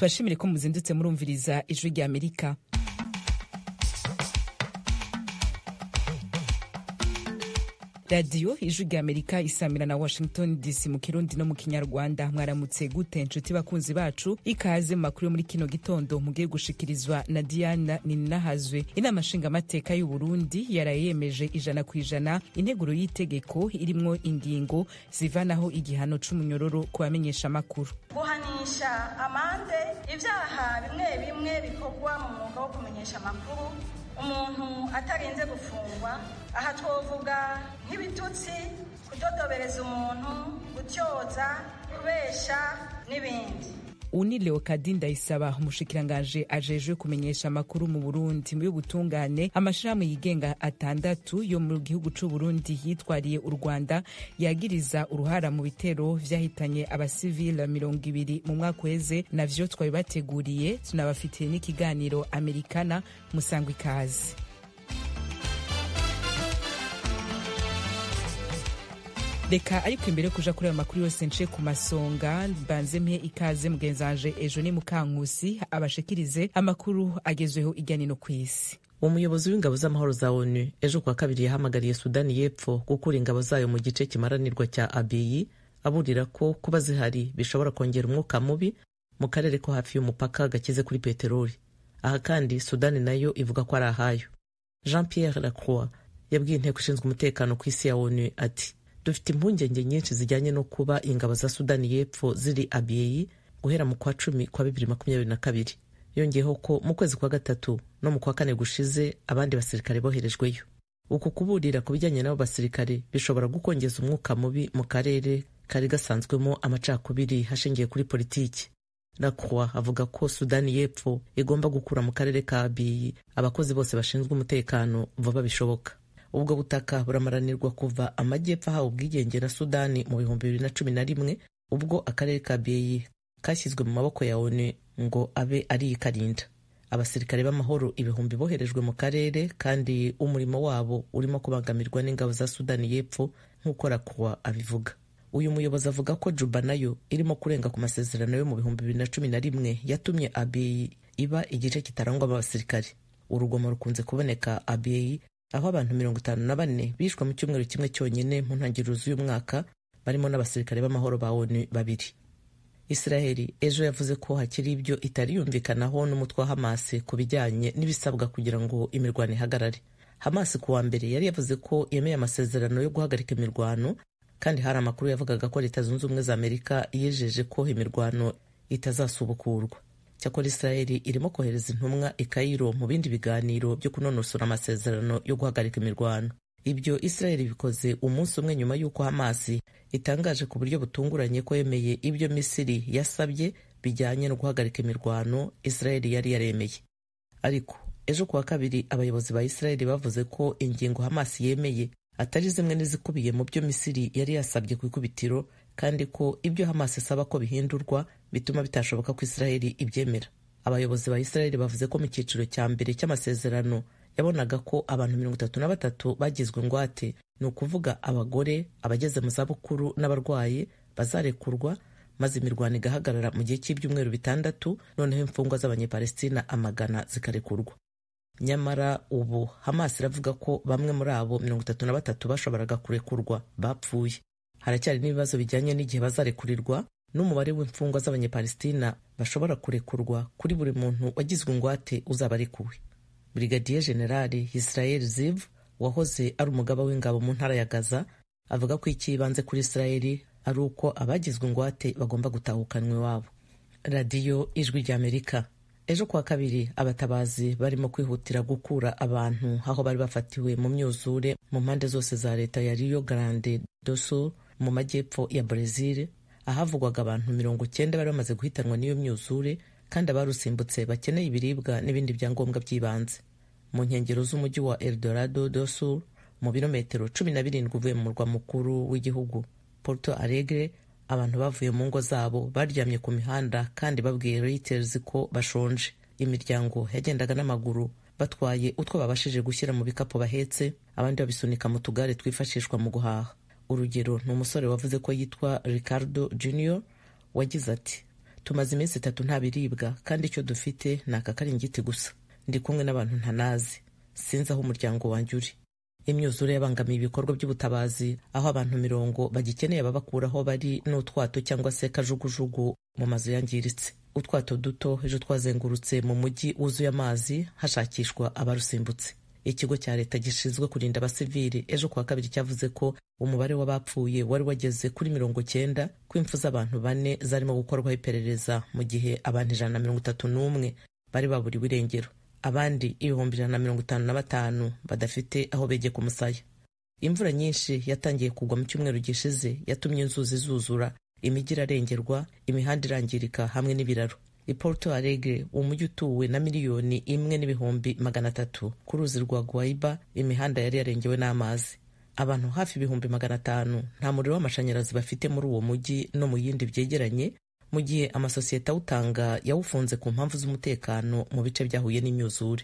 Tubashimire ko muzindutse murumviriza Ijwi rya Amerika. Radiyo Ijwi rya Amerika isamira na Washington DC mu Kirundi no mu Kinyarwanda. Mwaramutse gute, nshuti bakunzi bacu? Ikaze mu makuru yo muri kino gitondo mugiye gushikirizwa na Diana Nininahazwe. Inama nshingamateka y'u Burundi yaraye yemeje 100% integuro y'itegeko irimwo ingingo zivanaho igihano c'umunyororo ku bamenyesha amakuru. Guhanisha amande ivyaha bimwe bimwe bikorwa mu mwuga wo kumenyesha amakuru umuntu atarinze gufungwa, aha twovuga nk'ibitutsi, kudodobereza umuntu, gutyoza, kubesha n'ibindi. Uni Leokadi Ndayisaba, umushikirangaje ajejwe kumenyesha amakuru mu Burundi. Mu y'ubutungane, amashirahamwe yigenga atandatu yo mu gihugu c'u Burundi yitwariye u Rwanda yagiriza uruhara mu bitero vyahitanye abasivile 20 mu mwaka uheze. Navyo twabibateguriye, tunabafitiye n'ikiganiro Amerikana. Musangwa ikaze. Reka ariko imbere yo kuja kuri ayo makuru yose nce ku masonga, mbanze mpe ikaze mugenzanje ejo ni Mukankusi abashikirize amakuru agezweho irya nino kw'isi. Umuyobozi w'ingabo z'amahoro za ONU ejo kuwa kabiri yahamagariye Sudani y'Epfo gukura ingabo zayo mu gice kimaranirwa cya Abiyi, aburira ko kuba zihari bishobora kongera umwuka mubi mu karere ko hafi y'umupaka gakize kuri peteroli. Aha kandi Sudani nayo ivuga ko ari ahayo. Jean Pierre Lacroix yabwiye inteko ishinzwe umutekano ku isi ya ONU ati: "Dufite impungenge nyinshi zijyanye no kuba ingabo za Sudani y'Epfo ziri Abiyeyi guhera mu kwa 10 kwa 2022." Yongeyeho ko mu kwezi kwa gatatu no mu kwa kane gushize abandi basirikare boherejweyo. Uku kuburira ku bijyanye n'abo basirikare bishobora gukongeza umwuka mubi mu karere kari gasanzwemo amacakubiri hashingiye kuri politiki. Lacroix avuga ko Sudani y'Epfo igomba gukura mu karere ka Abiyi abakozi bose bashinzwe umutekano vuba bishoboka. Ubwo butaka buramaranirwa kuva amajyepfo ahawe ubwigenge na Sudani mu 2011, ubwo akarere ka Abyei kashyizwe mu maboko ya ONU ngo abe ari ikarinda. Abasirikare b'amahoro ibihumbi boherejwe mu karere, kandi umurimo wabo urimo kubangamirwa n'ingabo za Sudani y'Epfo, nk'uko Lacroix abivuga. Uyu muyobozi avuga ko Juba nayo irimo kurenga ku masezerano yo mu 2011 yatumye Abyei iba igice kitarangwamo abasirikare. Urugomo rukunze kuboneka Abyei, aho abantu 54 bishwe mu cyumweru kimwe cyonyine mu ntangiriro z'uyu mwaka, barimo n'abasirikare b'amahoro ba ONU babiri. Israeli ejo yavuze ko hakiri ibyo itari yumvikanaho n'umutwe wa Hamas ku bijyanye n'ibisabwa kugira ngo imirwano ihagarare. Hamas ku wa mbere yari yavuze ko yemeye amasezerano yo guhagarika imirwano, kandi hari amakuru yavugaga ko Leta Zunze Ubumwe za Amerika yijeje ko imirwano itazasubukurwa. Cyakora Israeli irimo kohereza intumwa i Cairo mu bindi biganiro byo kunonosora amasezerano yo guhagarika imirwano. Ibyo Israeli bikoze umunsi umwe nyuma y'uko Hamas itangaje ku buryo butunguranye ko yemeye ibyo Misiri yasabye bijyanye no guhagarika imirwano Israeli yari yaremeye. Ariko ejo kuwa kabiri abayobozi ba Israeli bavuze ko ingingo Hamas yemeye atari zimwe n'izikubiye mu byo Misiri yari yasabye ku ikubitiro, kandi ko ibyo Hamas isaba ko bihindurwa bituma bitashoboka ko Israeli ibyemera. Abayobozi ba Israeli bavuze ko mu cyiciro cya mbere cy'amasezerano yabonaga ko abantu 33 bagizwe ingwate, ni ukuvuga abagore, abageze mu zabukuru n'abarwayi, bazarekurwa maze imirwano igahagarara mu gihe cy'ibyumweru 6, noneho imfungwa z'Abanyepalestina amagana zikarekurwa. Nyamara ubu Hamas iravuga ko bamwe muri abo 33 bashoboraga kurekurwa bapfuye. Haracyari n'ibibazo bijyanye n'igihe bazarekurirwa n'umubare w'imfungwa z'Abanyepalestina bashobora kurekurwa kuri buri muntu wagizwe ingwate uzaba arekuwe. Brigadier General Israel Ziv, wahoze ari umugaba w'ingabo mu ntara ya Gaza, avuga ko icy'ibanze kuri Israeli ari uko abagizwe ingwate bagomba gutahukanwa iwabo. Radiyo Ijwi rya Amerika. Ejo kuwa kabiri abatabazi barimo kwihutira gukura abantu aho bari bafatiwe mu myuzure mu mpande zose za leta ya Rio Grande do Sul mu majyepfo ya Brazil, ahavugwaga abantu 90 bari bamaze guhitanwa n'iyo myuzure, kandi abarusimbutse bakeneye ibiribwa n'ibindi byangombwa by'ibanze. Mu nkengero z'umujyi wa Eldorado do Sul, mu birometero 17 uvuye mu murwa mukuru w'igihugu Porto Alegre, abantu bavuye mu ngo zabo baryamye ku mihanda kandi babwiye Reuters ko bashonje. Imiryango yagendaga n'amaguru batwaye utwo babashije gushyira mu bikapu bahetse, abandi babisunika mu tugare twifashishwa mu guhaha. Urugero ni umusore wavuze ko yitwa Ricardo Junior wagize ati: Tumaze iminsi 3 nta biribwa, kandi icyo dufite ni aka karingiti gusa. Ndi kumwe n'abantu ntanazi, sinzi aho umuryango wanjye uri. Imyuzure yabangamiye ibikorwa by'ubutabazi, aho abantu 40 bagikeneye ababakuraho bari n'utwato cyangwa se kajugujugu mu mazu yangiritse. Utwato duto ejo twazengurutse mu mujyi wuzuye amazi hashakishwa abarusimbutse. Ikigo cya leta gishinzwe kurinda abasivili ejo kuwa kabiri cyavuze ko umubare w'abapfuye wari wageze kuri 90, ko impfu z'abantu 4 zarimo gukorwaho iperereza, mu gihe abantu 131 bari baburiwe irengero, abandi 155,000 badafite aho begeka umusaya. Imvura nyinshi yatangiye kugwa mu cyumweru gishize yatumye inzuzi zuzura, imijyi irarengerwa, imihanda irangirika hamwe n'ibiraro. I Porto Alegre, umujyi utuwe na 1,300,000 ku ruzi rwa Guaiba, imihanda yari yarengewe n'amazi. Abantu hafi 500,000 nta muriro w'amashanyarazi bafite muri uwo mujyi no mu yindi byegeranye, mu gihe amasosiyete awutanga yawufunze ku mpamvu z'umutekano mu bice byahuye n'imyuzure.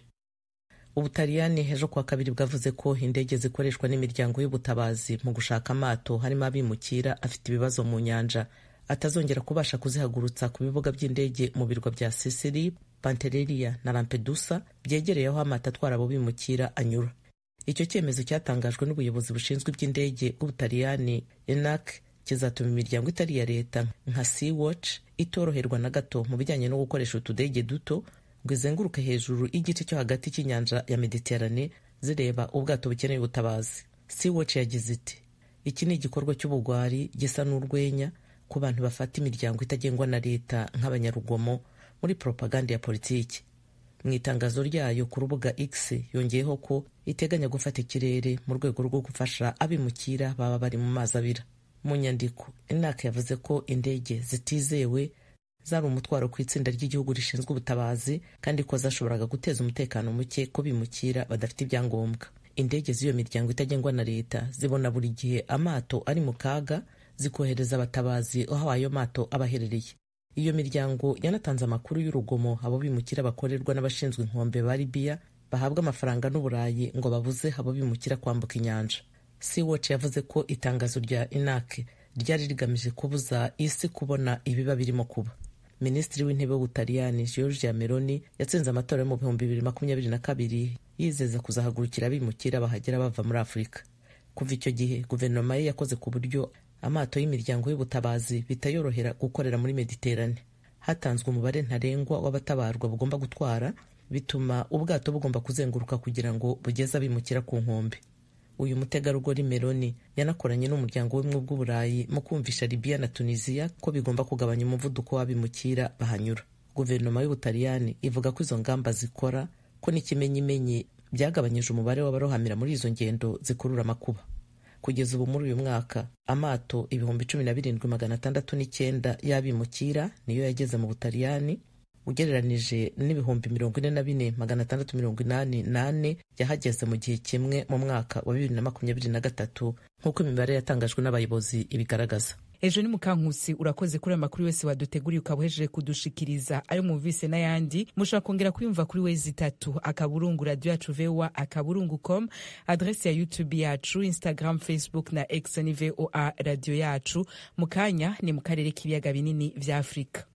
Ubutaliyani ejo kuwa kabiri bwavuze ko indege zikoreshwa n'imiryango y'ubutabazi mu gushaka amato harimo abimukira afite ibibazo mu nyanja atazongera kubasha kuzihagurutsa ku bibuga by'indege mu birwa bya Sicily, Pantelleria na Lampedusa byegereye aho amato atwara abo bimukira anyura. Icyo cyemezo cyatangajwe n'ubuyobozi bushinzwe iby'indege bw'Ubutaliyani ENAC kizatuma imiryango itari iya leta nka Sea-Watch itoroherwa na gato mu bijyanye no gukoresha utudege duto ngo izenguruke hejuru y'igice cyo hagati cy'inyanja ya Mediterane zireba ubwato bukeneye ubutabazi. Sea-Watch yagize iti: "Iki ni igikorwa cy'ubugwari gisa n'urwenya ku bantu bafata imiryango itagengwa na leta nk'abanyarugomo muri propaganda ya politiki." Mu itangazo ryayo ku rubuga X yongeyeho ko iteganya gufata ikirere mu rwego rwo gufasha abimukira baba bari mu mazi abira. Mu nyandiko, ENAC yavuze ko indege zitizewe zari umutwaro ku itsinda ry'igihugu rishinzwe ubutabazi, kandi ko zashoboraga guteza umutekano muke ko bimukira badafite ibyangombwa. Indege z'iyo miryango itagengwa na leta zibona buri gihe amato ari mu kaga, zikohereza abatabazi aho ayo mato aba aherereye. Iyo miryango yanatanze amakuru y'urugomo abo bimukira bakorerwa n'abashinzwe inkombe ba Libiya bahabwa amafaranga n'Uburayi ngo babuze abo bimukira kwambuka inyanja. Sea-Watch yavuze ko itangazo rya ENAC ryari rigamije kubuza isi kubona ibiba birimo kuba. Minisitiri w'Intebe w'Ubutaliyani Giorgia Meloni yatsinze amatora yo mu 2022 yizeza kuzahagurukira abimukira bahagera bava muri Afurika. Kuva icyo gihe guverinoma ye yakoze ku buryo amato y'imiryango y'ubutabazi bitayorohera gukorera muri Mediterane. Hatanzwe umubare ntarengwa w'abatabarwa bugomba gutwara, bituma ubwato bugomba kuzenguruka kugira ngo bugeze abimukira ku nkombe. Uyu mutegarugori Meloni yanakoranye n'umuryango w'ubumwe bw'Uburayi mu kumvisha Libya na Tunisia ko bigomba kugabanya umuvuduko w'abimukira bahanyura. Guverinoma y'Ubutaliyani ivuga ko izo ngamba zikora, ko n'ikimenyimenyi byagabanyije umubare w'abarohamira muri izo ngendo zikurura amakuba. Kugeza ubu muri uyu mwaka amato 17,609 y'abimukira niyo yageze mu Butaliyani, ugereranije n'44,684 yahageze mu gihe kimwe mu mwaka wa 2023, nk'uko imibare yatangajwe n'abayobozi ibigaragaza. Ejo ni Mukankusi, urakoze kuri amakuru yose waduteguriye ukaba uhejeje kudushikiriza. Ayo mwumvise n'ayandi mushobora kongera kuyumva kuri wezi 3 akaburungu radio yacu voa akaburungu.com, adresse ya YouTube yacu, Instagram, Facebook na X ni VOA radio yacu. Mukanya ni mu karere k'ibiyaga binini vya Afrika.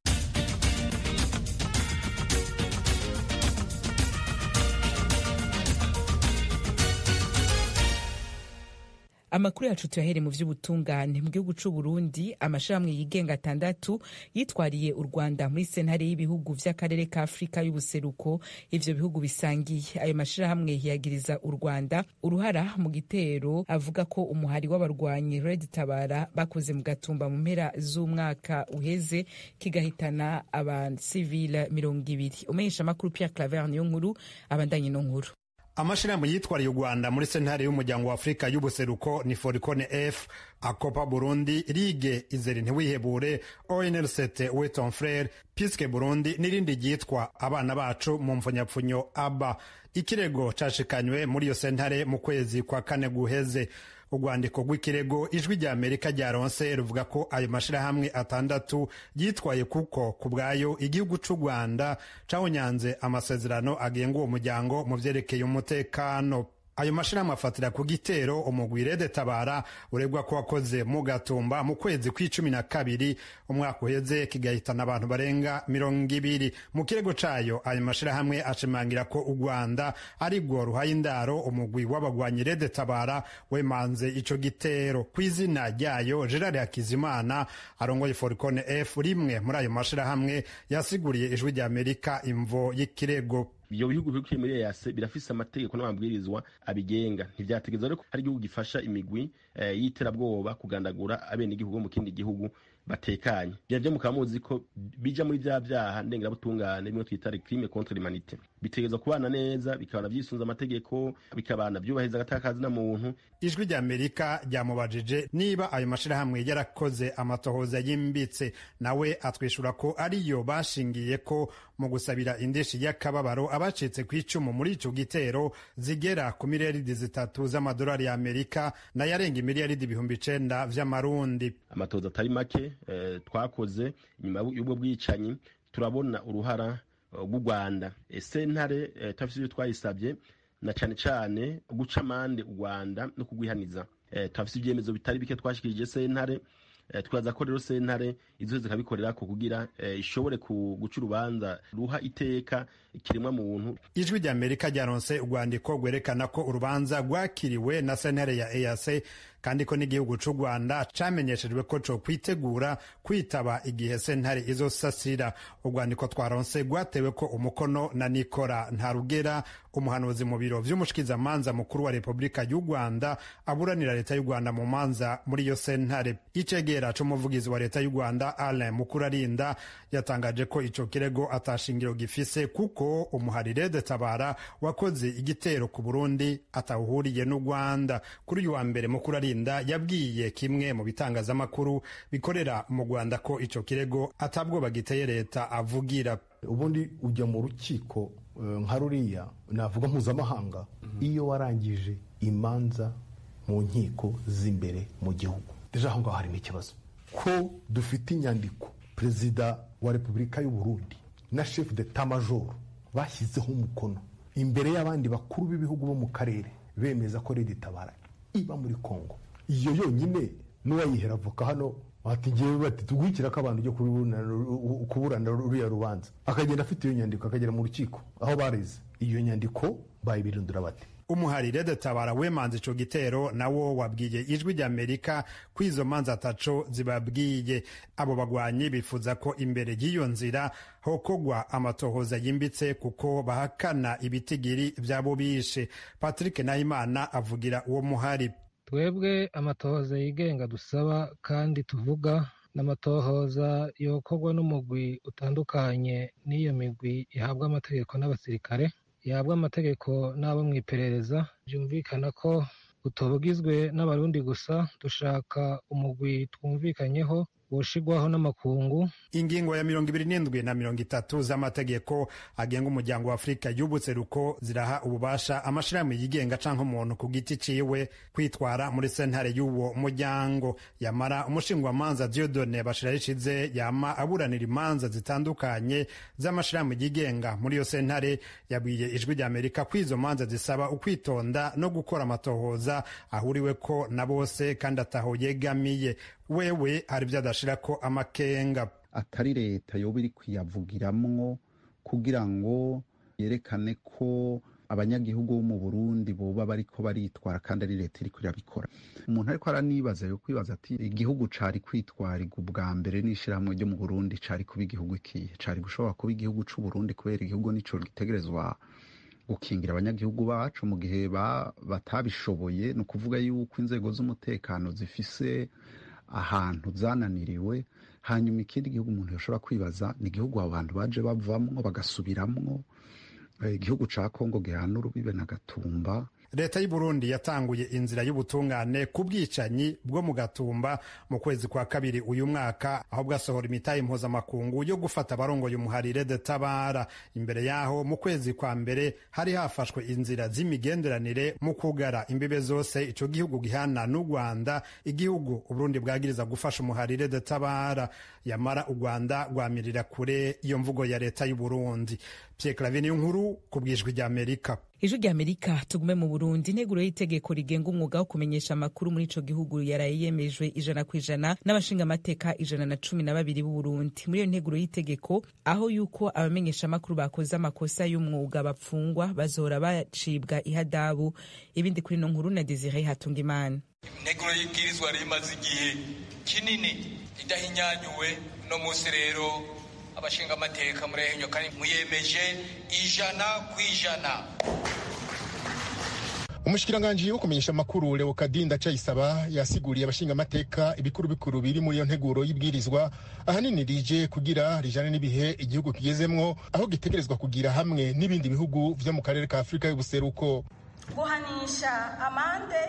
Amakuru yacu tuyahere mu vy'ubutungane. Mu gihugu c'u Burundi, amashirahamwe yigenga 6 yitwariye u Rwanda muri sentare y'ibihugu vy'akarere ka Afrika y'ubuseruko ivyo bihugu bisangiye. Ayo mashirahamwe yagiriza u Rwanda uruhara mu gitero avuga ko umuhari w'abarwanyi Red Tabara bakoze mu Gatumba mu mpera z'umwaka uheze, kigahitana abasivile 20. Umenyesha makuru Pierre Claver niyo nkuru abandanye no nkuru. Amashirahamwe yitwariye u Rwanda muri sentare y'umuryango wa Afrika y'ubuseruko ni Foricone F, Akopa Burundi, Ligue Izere Ntiwihebure, ONLCT Weton Frere, Piske Burundi n'irindi ryitwa Abana Bacu mu mfunyapfunyo ABA. Ikirego cashikanywe muri iyo sentare mu kwezi kwa kane guheze. Urwandiko rw'ikirego Ijwi rya Amerika ryaronse ruvuga ko ayo mashirahamwe 6 yitwaye kuko ku bwayo igihugu c'u Rwanda cahonyanze amasezerano agenga uwo muryango mu vyerekeye umutekano. Ayo mashirahamwe afatira ku gitero umugwi Red Tabara uregwa ko wakoze mu Gatumba mu kwezi kw'icumi na kabiri umwaka uheze, kigahitana abantu barenga 20. Mu kirego cayo, ayo mashirahamwe ashimangira ko u Rwanda aribwo ruhaye indaro umugwi w'abagwanyi Red Tabara wemanze ico gitero. Kw'izina ryayo, Gerard Hakizimana arongoye Forcone F, rimwe muri ayo mashirahamwe, yasiguriye Ijwi rya Amerika imvo y'ikirego. Ibyo bihugu biri muri EAC birafise amategeko n'amabwirizwa abigenga. Ntivyategerezwa rero hari igihugu gifasha imigwi y'iterabwoba kugandagura abenegihugu mu kindi gihugu batekanye. Ivyo mukaba muzi ko bija muri vya vyaha ndengerabutungane, bimwe twita crime contre l'humanité. Bitegerezwa kubana neza, bikabana vyisunze amategeko, bikabana vyubahiriza agateka na muntu. Ijwi rya Amerika ryamubajije niba ayo mashirahamwe yarakoze amatohoza yimbitse, nawe atwishura ko ariyo bashingiye ko mu gusabira indishi y'akababaro abacitse ku icumu muri ico gitero zigera ku miliyaridi 3 z'amadolari y'Amerika n'ayarenga imiliyaridi 9,000 vy'amarundi. Amatohoza atari make twakoze nyuma y'ubwo bwicanyi, turabona uruhara rw'u Rwanda. Sentare turafise ivyo twayisabye, na cane cane guca amande u Rwanda no kugwihaniza. Turafise ivyemezo bitari bike twashikirije sentare. Twibaza ko rero sentare izoheza ikabikorerako kugira ishobore guca urubanza ruha iteka ikiremwa muntu. Ijwi rya Amerika ryaronse urwandiko rwerekana ko urubanza rwakiriwe na sentare ya EAC, kandi ko n'igihugu c'u Rwanda camenyeshejwe ko co kwitegura kwitaba igihe sentare izosasira. Urwandiko twaronse rwatewe ko umukono na Nikora Ntarugera, umuhanuzi mu biro vy'umushikizamanza mukuru wa Repubulika y'u Rwanda, aburanira leta y'u Rwanda mu manza muri iyo sentare. Icegera c'umuvugizi wa leta y'u Rwanda, Alain Mukurarinda, yatangaje ko ico kirego atashingiro gifise, kuko umuharire de Tabara wakoze igitero ku Burundi atawuhuriye n'u Rwanda. Kuri uyu wa mbere, Mukurarinda yabwiye kimwe mu bitangazamakuru bikorera mu Rwanda ko ico kirego atabwoba giteye leta avugira. Ubundi ujya mu rukiko nka ruriya navuga mpuzamahanga iyo warangije imanza mu nkiko z'imbere mu gihugu. Deja aho ngaho harimo ikibazo ko dufite inyandiko Perezida wa Repubulika y'u Burundi na chef d'état major bashyizeho umukono imbere y'abandi bakuru b'ibihugu bo mu karere, bemeza ko Red Tabara iba muri Kongo. Iyo yonyine n'uwayihera avoka hano bati ngewe bati tugwikira ko abantu ujya kuburana ruriya rubanza, akagenda afite iyo nyandiko akagera mu rukiko aho bareze iyo nyandiko bayibirindura bate. Umuhari Red Tabara wemanze ico gitero nawo wabwiye Ijwi rya Amerika ko izo manza ataco zibabwiye. Abo bagwanyi bifuza ko imbere y'iyo nzira hokogwa amatohoza yimbitse, kuko bahakana ibitigiri vy'abo bishe. Patrick Nahimana avugira uwo muhari. Twebwe amatohoza yigenga dusaba kandi tuvuga n'amatohoza yokorwa n'umugwi utandukanye n'iyo migwi ihabwa amategeko n'abasirikare, yahabwa amategeko n'abo mu iperereza. Byumvikana ko utobugizwe n'abarundi gusa, dushaka umugwi twumvikanyeho woshigwaho n'amakungu. Ingingo ya 27 na 30 z'amategeko agenga umuryango wa Afrika y'ubuseruko ziraha ububasha amashirahamwe yigenga canke umuntu ku giti ciwe kwitwara muri sentare y'uwo muryango. Yamara umushingwamanza Dieudonne Bashirarishize yama aburanira imanza zitandukanye z'amashirahamwe yigenga muri iyo sentare, yabwiye Ijwi rya Amerika ko izo manza zisaba ukwitonda no gukora amatohoza ahuriweko na bose kandi ataho yegamiye. Wewe hari ibyo adashirako amakenga. Atari leta yoba iri kuyavugiramwo kugira ngo yerekane ko abanyagihugu bo mu Burundi boba bariko baritwara kandi ari leta iriko irabikora. Umuntu ariko aranibaza yo kwibaza ati igihugu cari kwitwarirwa ubwa mbere n'ishirahamwe ryo mu Burundi cari kuba igihugu ikihe? Cari gushobora kuba igihugu c'u Burundi, kubera igihugu nico gitegerezwa gukingira abanyagihugu bacu. Mu gihe batabishoboye, ni ukuvuga yuko inzego z'umutekano zifise ahantu zananiriwe. Hanyuma ikindi gihugu umuntu yashobora kwibaza ni igihugu abo bantu baje bavamwo bagasubiramwo, igihugu ca Kongo gihana urubibe na Gatumba. Leta y'u Burundi yatanguye inzira y'ubutungane ku bwicanyi bwo mu Gatumba mu kwezi kwa kabiri uyu mwaka, aho bwasohora imitahe impuzamakungu yo gufata abarongoye umuharire de Tabara. Imbere yaho mu kwezi kwa mbere hari hafashwe inzira z'imigenderanire mu kugara imbibe zose ico gihugu gihana n'u Rwanda, igihugu Uburundi bwagiriza gufasha umuharire de Tabara. Yamara u Rwanda rwamirira kure iyo mvugo ya leta y'u Burundi. Pierre Claver nkuru ku bwijwi rya Amerika. Ijwi rya Amerika. Tugume mu Burundi. Integuro y'itegeko rigenga umwuga wo kumenyesha amakuru muri ico gihugu yaraye yemejwe 100% n'abashingamateka 112 b'u Burundi. Muri iyo nteguro y'itegeko, aho yuko abamenyesha amakuru bakoze amakosa y'umwuga bapfungwa, bazohora bacibwa ihadabu. Ibindi kuri ino nkuru na Desire Hatungimana. Integuro y'ibwirizwa rimaze igihe kinini idahinyanyuwe. Uno munsi rero abashingamateka murehenyo kandi muyemeje 100%. Umushikiranganji wo kumenyesha amakuru Leokadi Ndacayisaba yasiguriye abashingamateka ibikuru bikuru biri muri iyo nteguro y'ibwirizwa, ahanini rije kugira rijane n'ibihe igihugu kigezemwo, aho gitegerezwa kugira hamwe n'ibindi bihugu vyo mu karere ka Afurika y'ubuseruko. Guhanisha amande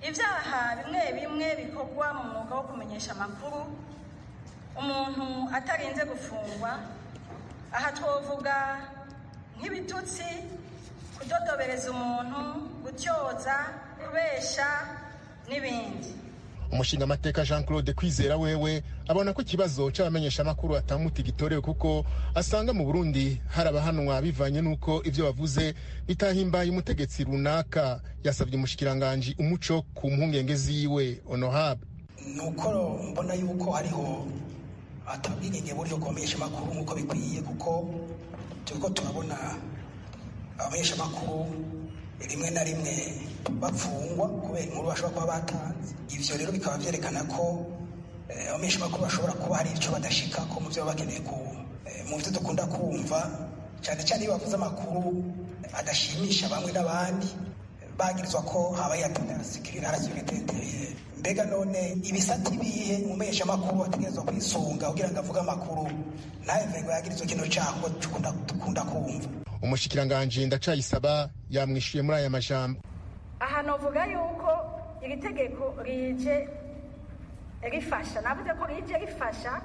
ibyaha bimwe bimwe bikorwa mu mwuga wo kumenyesha amakuru umuntu atarinze gufungwa. Aha twovuga nk'ibitutsi, kudodobereza umuntu, gutyoza, kubesha n'ibindi. Umushingamateka Jean Claude Kwizera wewe abona ko ikibazo c'abamenyeshamakuru atamuti gitorewe, kuko asanga mu Burundi hari abahanwa bivanye n'uko ivyo bavuze bitahimbaye umutegetsi runaka. Yasabye umushikiranganji umuco ku mpungenge ziwe, honorable. Nuko mbona yuko hariho atabwigenge buryo kubamenyesha amakuru nk'uko bikwiye, kuko turiko turabona abamenyesha amakuru rimwe na rimwe bapfungwa kubera inkuru bashobora kuba batanze. Ivyo rero bikaba vyerekana ko abamenyesha amakuru bashobora kuba hari ico badashika ko mu vyo baba bakeneye ku mu vyo dukunda kumva cyane cyane iyo bavuze amakuru adashimisha bamwe n'abandi, bagirizwa ko habaye atandarasikirira. Mbega none ibisata ibihe umumenyesha amakuru ategerezwa kwisunga kugira ngo avuge amakuru ntaheve ngo yagirizwe kino caha dukunda kumva? Umushikiranganji Ndacayisaba yamwishuye muri aya majambo. Aha novuga yuko iri tegeko rije rifasha, navuze ko rije rifasha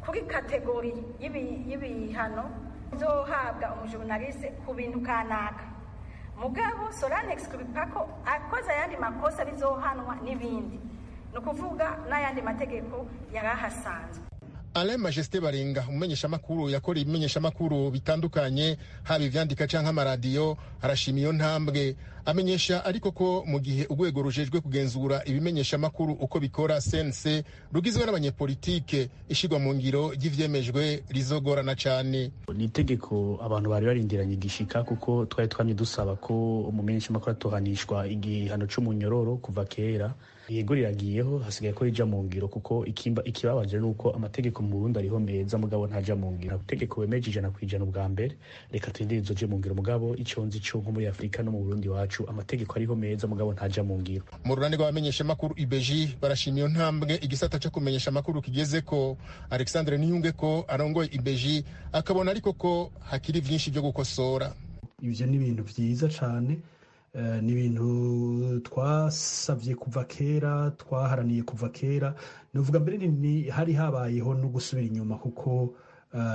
kuri catégorie y'ibihano bizohabwa umujournaliste ku bintu kanaka, mugabo cela n'exclut pas ko akoze ayandi makosa bizohanwa n'ibindi, ni ukuvuga n'ayandi mategeko yari ahasanzwe. Alain Majesté Barenga, umumenyeshamakuru yakoreye ibimenyeshamakuru bitandukanye, haba ivyandika canke amaradiyo, arashima iyo ntambwe. Amenyesha ariko ko mu gihe urwego rujejwe kugenzura ibimenyeshamakuru uko bikora, CNC, rugizwe n'abanyepolitike, ishirwa mu ngiro ry'ivyemejwe rizogorana cane. Ni itegeko abantu bari barindiranye igishika, kuko twari twamye dusaba ko umumenyeshamakuru atohanishwa igihano c'umunyororo kuva kera. Yego, riragiyeho, hasigaye ko rija mu ngiro, kuko ikibabaje ni uko amategeko mu Burundi ariho meza, mugabo ntaja mu ngiro. Itegeko wemeje 100% ubwa mbere, reka turindire rizoje mu ngiro. Mugabo ico nzi co nko muri Afurika no mu Burundi wacu, amategeko ariho meza, mugabo ntaja mu ngiro. Mu runani rw'abamenyeshamakuru IBJ barashima iyo ntambwe igisata co kumenyesha amakuru kigezeko. Alexandre Niyunge ko arongoye IBJ akabona ariko ko hakiri vyinshi vyo gukosora. Ivyo ni ibintu vyiza cane, ni ibintu twasavye kuva kera, twaharaniye kuva kera. Nuvuga mbere ni hari habayeho no gusubira inyuma, kuko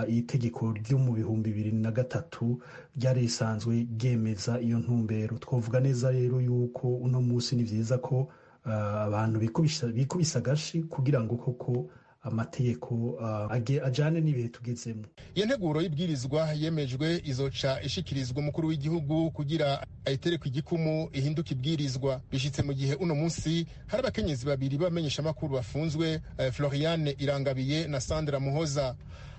iri tegeko ryo mu 2003 ryari risanzwe ryemeza iyo ntumbero. Twavuga neza rero yuko uno munsi ni vyiza ko abantu bikubise agashi kugira ngo koko amategeko ajane n'ibihe tugezemo. Iyo nteguro y'ibwirizwa yemejwe izoca ishikirizwa umukuru w'igihugu kugira ayitereke igikumu ihinduke ibwirizwa. Bishitse mu gihe uno munsi hari abakenyezi babiri b'abamenyeshamakuru bafunzwe, Floriane Irangabiye na Sandra Muhoza.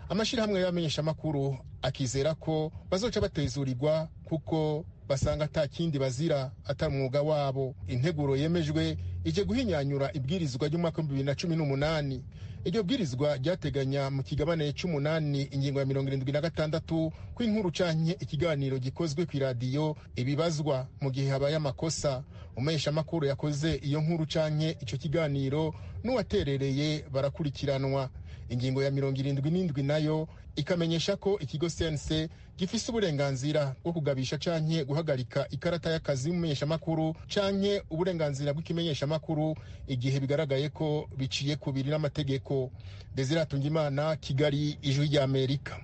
Amashirahamwe y'abamenyeshamakuru akizera ko bazoca batezurirwa, kuko basanga ata kindi bazira atari umwuga wabo. Integuro yemejwe ije guhinyanyura ibwirizwa ry'umwaka 2018. Iryo bwirizwa ryateganya mu kigabane c'umunani, ingingo ya 76, ko inkuru canke ikiganiro gikozwe kw'iradiyo ibibazwa mu gihe habaye amakosa, umumenyeshamakuru yakoze iyo nkuru canke ico kiganiro n'uwaterereye barakurikiranwa. Ingingo ya 77 nayo ikamenyesha ko ikigo CNC gifise uburenganzira bwo kugabisha canke guhagarika ikarata y'akazi y'umumenyeshamakuru canke uburenganzira bw'ikimenyeshamakuru igihe bigaragaye ko biciye kubiri n'amategeko. Desire Hatungimana, Kigali, Ijwi ry'Amerika.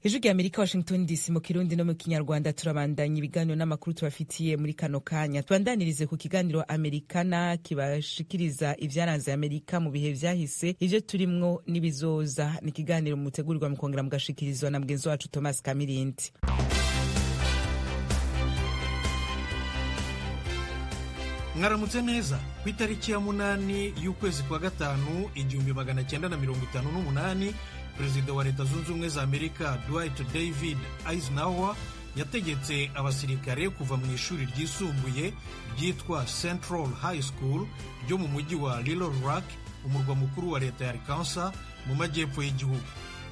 Ijwi rya Amerika, Washington DC, mu Kirundi no mu Kinyarwanda. Turabandanya ibiganiro n'amakuru tubafitiye muri kano kanya. Tubandanirize ku kiganiro Amerikana kibashikiriza ivyaranze Amerika mu bihe vyahise, ivyo turimwo n'ibizoza. Ni ikiganiro mutegurirwa mukongera mugashikirizwa na mugenzi wacu Thomas Kamirindi. Mwaramutse neza. Ku itariki ya 8 y'ukwezi kwa gatanu 1958, Perezida wa Leta Zunze Ubumwe za Amerika Dwight David Eisenhower yategetse abasirikare kuva mu ishuri ryisumbuye ryitwa Central High School ryo mu mujyi wa Little Rock, umurwa mukuru wa leta ya Arkansas mu majyepfo y'igihugu.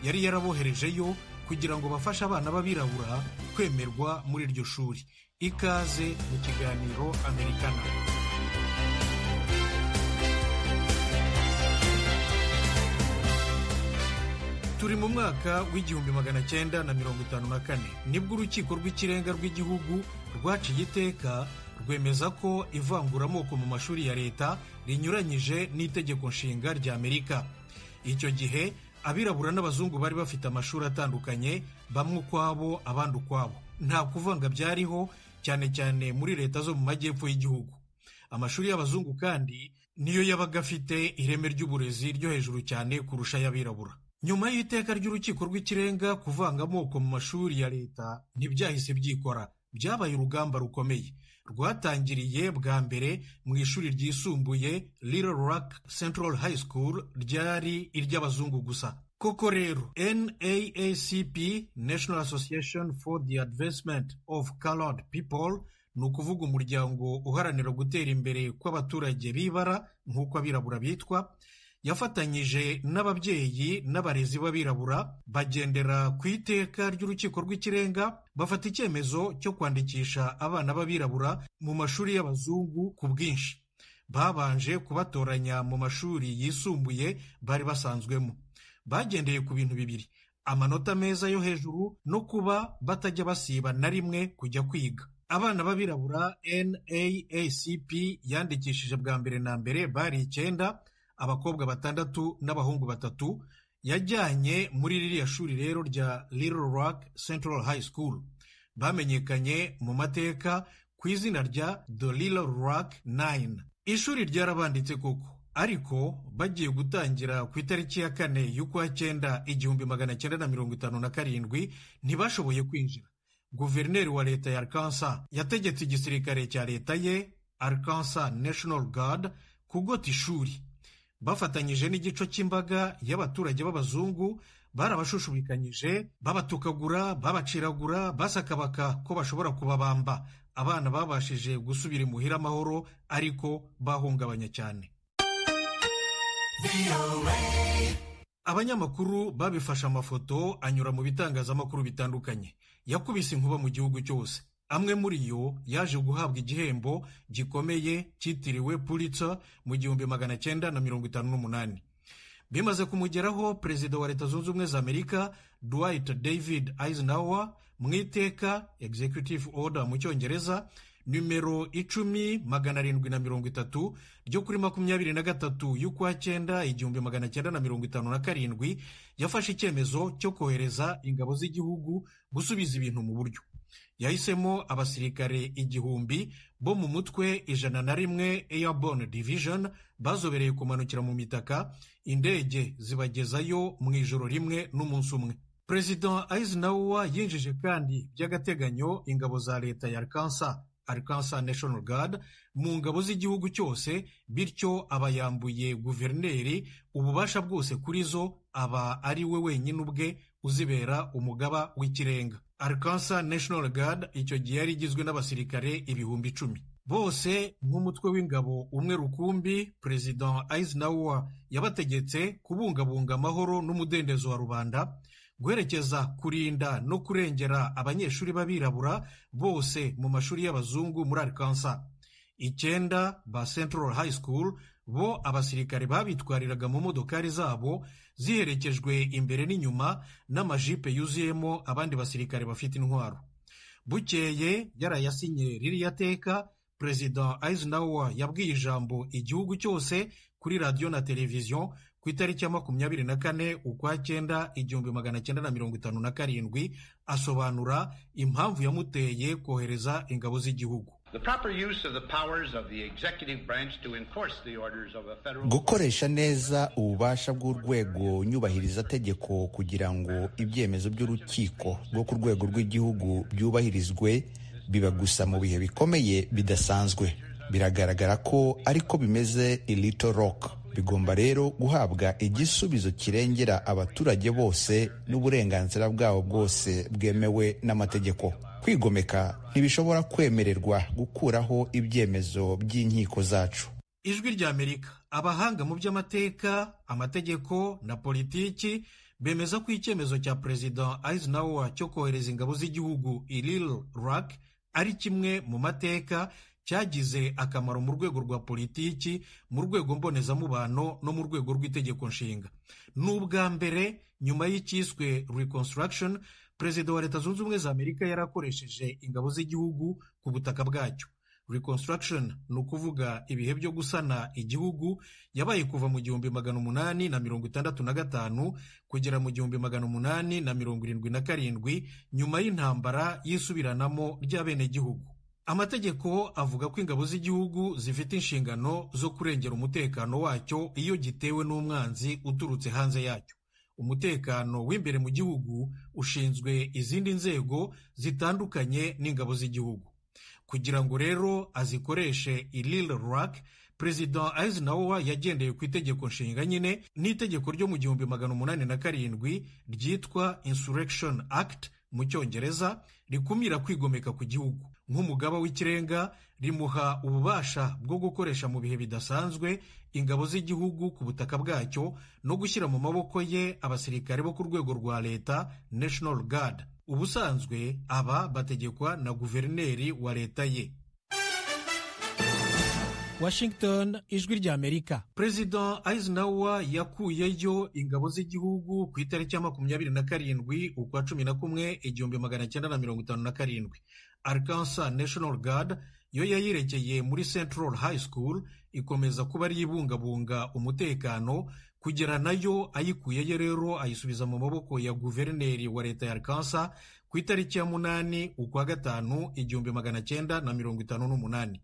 Yari yaraboherejeyo kugira ngo bafashe abana b'abirabura kwemerwa muri iryo shuri. Ikaze mu kiganiro Americana. Turi mu mwaka w'1954, nibwo urukiko rw'ikirenga rw'igihugu rwaciye iteka rwemeza ko ivanguramoko mu mashuri ya leta rinyuranyije n'itegeko nshinga rya Amerika. Icyo gihe abirabura n'abazungu bari bafite amashuri atandukanye, bamwe ukwabo abandi ukwabo. Nta kuvanga byariho, cyane cyane muri leta zo mu majyepfo y'igihugu. Amashuri y'abazungu kandi niyo yabaga afite ireme ry'uburezi ryo hejuru cyane kurusha ay'abirabura. Nyuma y'iteka ry'urukiko rw'ikirenga, kuvanga amoko mu mashuri ya leta ntibyahise byikora, byabaye urugamba rukomeye rwatangiriye bwa mbere mu ishuri ryisumbuye Little Rock Central High School ryari iry'abazungu gusa. Koko rero NAACP, National Association for the Advancement of Colored People, ni ukuvuga umuryango uharanira gutera imbere kw'abaturage b'ibara nk'uko abirabura bitwa, yafatanyije n'ababyeyi n'abarezi b'abirabura bagendera ku iteka ry'urukiko rw'ikirenga, bafata icyemezo cyo kwandikisha abana b'abirabura mu mashuri y'abazungu ku bwinshi. Babanje kubatoranya mu mashuri yisumbuye bari basanzwemo. Bagendeye ku bintu bibiri: amanota meza yo hejuru no kuba batajya basiba na rimwe kujya kwiga. Abana b'abirabura NAACP yandikishije bwa mbere na mbere bari 9, abakobwa 6 n'abahungu 3, yajyanye muri ririya shuri rero rya Little Rock Central High School. Bamenyekanye mu mateka ku izina rya The Little Rock 9. Ishuri ryarabanditse koko, ariko bagiye gutangira ku itariki ya 4 y'ukwa 9 1957 ntibashoboye kwinjira. Guverineri wa leta ya Arkansas yategetse igisirikare cya leta ye, Arkansas National Guard, kugota ishuri. Bafatanyije n'igico cy'imbaga y'abaturage b'abazungu, barabashushubikanyije, babatukagura, babaciragura, basakabaka ko bashobora kubabamba. Abana babashije gusubira imuhira amahoro, ariko bahungabanya cyane. Abanyamakuru babifashe amafoto anyura mu bitangazamakuru bitandukanye. Yakubise inkuba mu gihugu cyose. Amwe muri yo yaje guhabwa igihembo gikomeye cyitiriwe Pulitzer mu 1958. Bimaze kumugeraho, Perezida wa Leta Zunze Ubumwe za Amerika Dwight David Eisenhower mu iteka Executive Order mu Cyongereza nimero 10730 ryo kuri 23 y'ukwa 9 1957 yafashe icyemezo cyo kohereza ingabo z'igihugu gusubiza ibintu mu buryo. Yahisemo abasirikare 1000 bo mu mutwe 101 Airborne Division bazobereye kumanukira mu mitaka, indege zibagezayo mu ijoro rimwe n'umunsi umwe. Perezida Eisenhower yinjije kandi by'agateganyo ingabo za leta ya Arkansas, Arkansas National Guard, mu ngabo z'igihugu cyose, bityo aba yambuye guverineri ububasha bwose kuri zo, aba ari we wenyine ubwe uzibera umugaba w'ikirenga. Arkansas National Guard icyo gihe yari igizwe n'abasirikare 10,000 bose nk'umutwe w'ingabo umwe rukumbi. Perezida Eisenhower yabategetse kubungabunga amahoro n'umudendezo wa rubanda, guherekeza, kurinda no kurengera abanyeshuri b'abirabura bose mu mashuri y'abazungu muri Arkansas. 9 ba Central High School bo abasirikare babitwariraga mu modokari zabo ziherekejwe imbere n'inyuma n'amajipe yuzuyemo abandi basirikare bafite intwaro. Bukeye yarayasinye ririya teka, Perezida Eisenhower yabwiye ijambo igihugu cyose kuri radiyo na televiziyo ku itariki ya 24 ukwa 9 1957, asobanura impamvu yamuteye kohereza ingabo z'igihugu. Gukoresha neza ububasha bw'urwego nyubahirizategeko kugira ngo ibyemezo by'urukiko rwo ku rwego rw'igihugu byubahirizwe biba gusa mu bihe bikomeye bidasanzwe. Biragaragara ko ariko bimeze i Little Rock. Bigomba rero guhabwa igisubizo kirengera abaturage bose n'uburenganzira bwabo bwose bwemewe n'amategeko. Kwigomeka ntibishobora kwemererwa gukuraho ibyemezo by'inkiko zacu. Ijwi rya Amerika. Abahanga mu by'amateka, amategeko na politiki bemeza ko icyemezo cya Perezida Eisenhower cyo kohereza ingabo z'igihugu i Little Rock ari kimwe mu mateka cyagize akamaro mu rwego rwa politiki, mu rwego mbonezamubano no mu rwego rw'itegeko nshinga. Ni ubwa mbere nyuma y'icyiswe Reconstruction, Perezida wa Leta Zunze Ubumwe za Amerika yarakoresheje ingabo z'igihugu ku butaka bwacyo. Reconstruction ni ukuvuga ibihe byo gusana igihugu, yabaye kuva mu 1865 kugera mu 1877 nyuma y'intambara y'isubiranamo ry'abenegihugu. Amategeko avuga ko ingabo z'igihugu zifite inshingano zo kurengera umutekano wacyo iyo gitewe n'umwanzi uturutse hanze yacyo. Umutekano w'imbere mu gihugu ushinzwe izindi nzego zitandukanye n'ingabo z'igihugu. Kugira ngo rero azikoreshe i Little Rock, Perezida Eisenhower yagendeye ku itegeko nshinga nyine n'itegeko ryo mu 1807 ryitwa Insurrection Act mu Cyongereza, rikumira kwigomeka ku gihugu. Nk'umugaba w'ikirenga rimuha ububasha bwo gukoresha mu bihe bidasanzwe ingabo z'igihugu ku butaka bwacyo no gushyira mu maboko ye abasirikare bo ku rwego rwa leta, National Guard. Ubusanzwe aba bategekwa na guverineri wa leta ye. Washington, Ijwi rya Amerika. Perezida Eisenhower yakuyeyo ingabo z'igihugu ku itariki ya 27 ukwa 11 1957. Arkansas National Guard yo yayirekeye muri Central High School, ikomeza kuba ari ibungabunga umutekano kugera nayo ayikuyeyo rero ayisubiza mu maboko ya guverineri wa leta ya Arkansas ku itariki ya 8 ukwa 5 1958.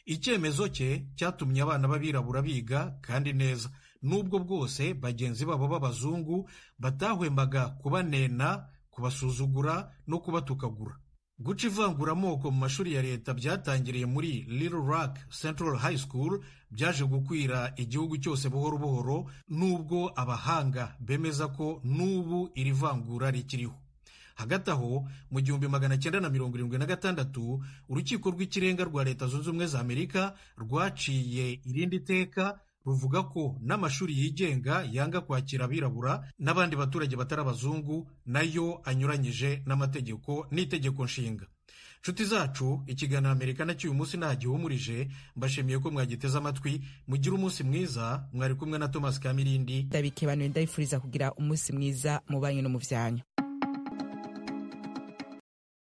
Icyemezo cye cyatumye abana b'abirabura biga kandi neza, nubwo bwose bagenzi babo b'abazungu batahwemaga kubanena, kubasuzugura no kubatukagura. Guca ivanguramoko mu mashuri ya leta byatangiriye muri Little Rock Central High School, byaje gukwira igihugu cyose buhoro buhoro, nubwo abahanga bemeza ko n'ubu iri vangura rikiriho. Hagati aho mu 1976 urukiko rw'ikirenga rwa Leta Zunze Ubumwe za Amerika rwaciye irindi teka ruvuga ko n'amashuri yigenga yanga kwakira abirabura n'abandi baturage batari abazungu nayo anyuranyije n'amategeko n'itegeko nshinga. Nshuti zacu, ikiganiro Amerika nacyo uyu munsi nta gihumurije, mbashimiye ko mwagiteze amatwi. Mugire umunsi mwiza. Mwari kumwe na Thomas Kamirindi. Ndabikebanuye, ndabifuriza kugira umunsi mwiza mu banyu no mu byanyu.